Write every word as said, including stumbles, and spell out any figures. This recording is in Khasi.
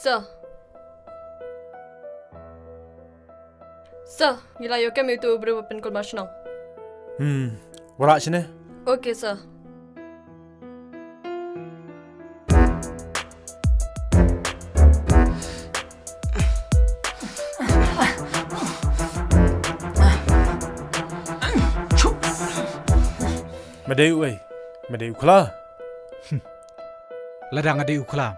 Sir. Sir, ngi la ïoh kem ïa uto u briew ba pynkulmar shnong. Hmm, wanrah shane. Okay, sir. Me dei uei? Me dei u khla? Lada nga dei u khla,